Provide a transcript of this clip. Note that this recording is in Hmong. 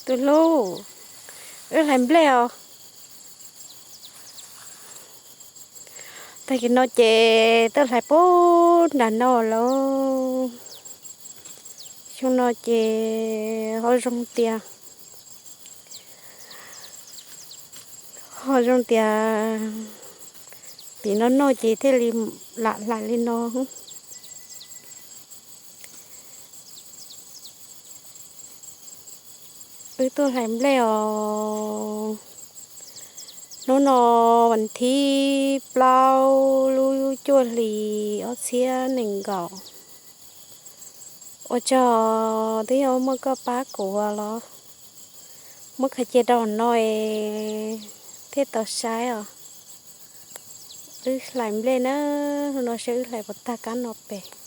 Tus hlub, wb hlais nplej os. Tag kis no ces tuaj hlais pub nram no lawm. Xyoo no ces ho zoo tias, ho zoo tias tim no noj ces thiaj li lam hlais li no. Wb tuaj hlais nplej os. Hnub no vas thib plaub lub cuaj hlis ob txhiab nees nkaum. Ua tsaug twb yog muaj koj pab kuv los muab khaws cia rau no es thiaj tau saib os. Wb hlais nplej na, hnub no saib wb hlais puas tag kab no pem.